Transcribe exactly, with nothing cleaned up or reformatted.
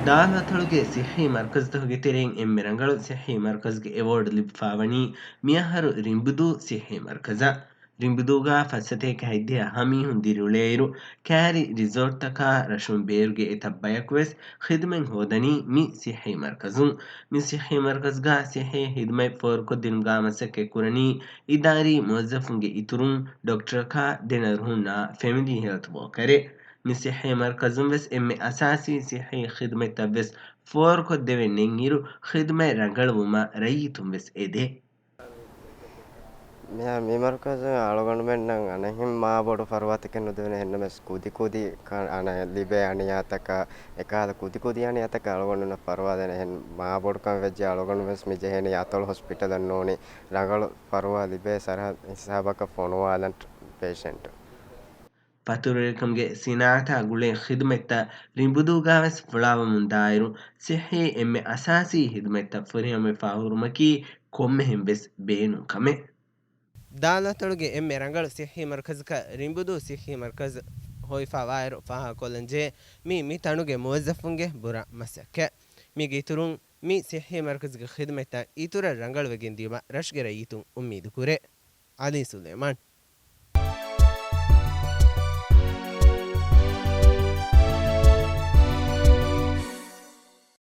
ދާލަތޮޅުގެ ސިއްހީ މަރުކަޒުތަކުގެ ތެރެއިން އެންމެ ރަނގަޅު ސިއްހީ މަރުކަޒުގެ އެވޯޑް ލިބިފާވަނީ މިއަހަރު ރިނބުދޫ ސިއްހީ މަރުކަޒަށް. ރިނބުދޫގަ ފައްސަތޭކަ ހަތްދިހަ ހަމީހުން ދިރިއުޅޭއިރު، ކައިރި ރިސޯޓްތަކާ ރަށުން ބޭރުގެ އެތައް ބަޔަކުވެސް ޚިދުމަތް ހޯދަނީ މި ސިއްހީ މަރުކަޒުން. މި ސިއްހީ މަރުކަޒުގަ ސިއްހީ ޚިދުމަތް ފޯރުކޮށްދިނުމުގަ މަސައްކަތްކުރަނީ އިދާރީ މުވައްޒަފުންގެ އިތުރުން ޑޮކްޓަރަކާ ދެނަރުހުންނާ ފެމިލީ ހެލްތު ވޯކަރެއް. މި ސިއްހީ މަރުކަޒުން ވެސް އެންމެ އަސާސީ ސިއްހީ ޚިދުމަތްތައް ވެސް ފޯރުކޮށްދެވެން އިންއިރު، ޚިދުމަތް ރަނގަޅުވުމަށް ރައްޔިތުން ވެސް އެދޭ. މި، މި މަރުކަޒު އަޅުގަނޑުމެންނަށް އަނެއްހެން މާ ބޮޑު ފަރުވާތަކެއް ނުދެވެނެ، އެހެންނަމަވެސް ކުދި ކުދި ކަ-، އަނެއް ލިބޭ އަނިޔާތަކަށް، އެކަހަލަ ކުދި ކުދި އަނިޔާތަކަށް އަޅުގަނޑުމެންނަށް ފަރުވާ ދޭނެ. އެހެން މާ ބޮޑުކަން ވެއްޖެ އަޅުގަނޑު ވެސް މި ޖެހޭނީ އަތޮޅު ހޮސްޕިޓަލަށް ނޫނީ، ރަނގަޅު ފަރުވާ ލިބޭ ސަރަހައްދު ހިސާބަކަށް ފޮނުވާލަން ޕޭޝެންޓް. ފަތުރުވެރިކަމުގެ ސިނާއަތާ ގުޅޭ ޚިދުމަތްތައް ރިނބުދޫގަ ވެސް ފުޅާވަމުންދާއިރު، ސިއްހީ އެންމެ އަސާސީ ޚިދުމަތްތައް ފުރިހަމަވެފާ ހުރުމަކީ ކޮންމެހެން ވެސް ބޭނުން ކަމެއް. ދާލަތޮޅުގެ އެންމެ ރަނގަޅު ސިއްހީ މަރުކަޒަކަށް ރިނބުދޫ ސިއްހީ މަރުކަޒު ހޮވިފާވާއިރު ފާހަގަކޮށްލަންޖެހޭ މީ މި ތަނުގެ މުވައްޒަފުންގެ ބުރަ މަސައްކަތް. މީގެ އިތުރުން މި ސިއްހީ މަރުކަޒުގެ ޚިދުމަތްތައް އިތުރަށް ރަނގަޅުވެގެން ދިޔުމަށް ރަށުގެ ރައްޔިތުން އުއްމީދުކުރޭ. އަލީ ސުލޭމާން،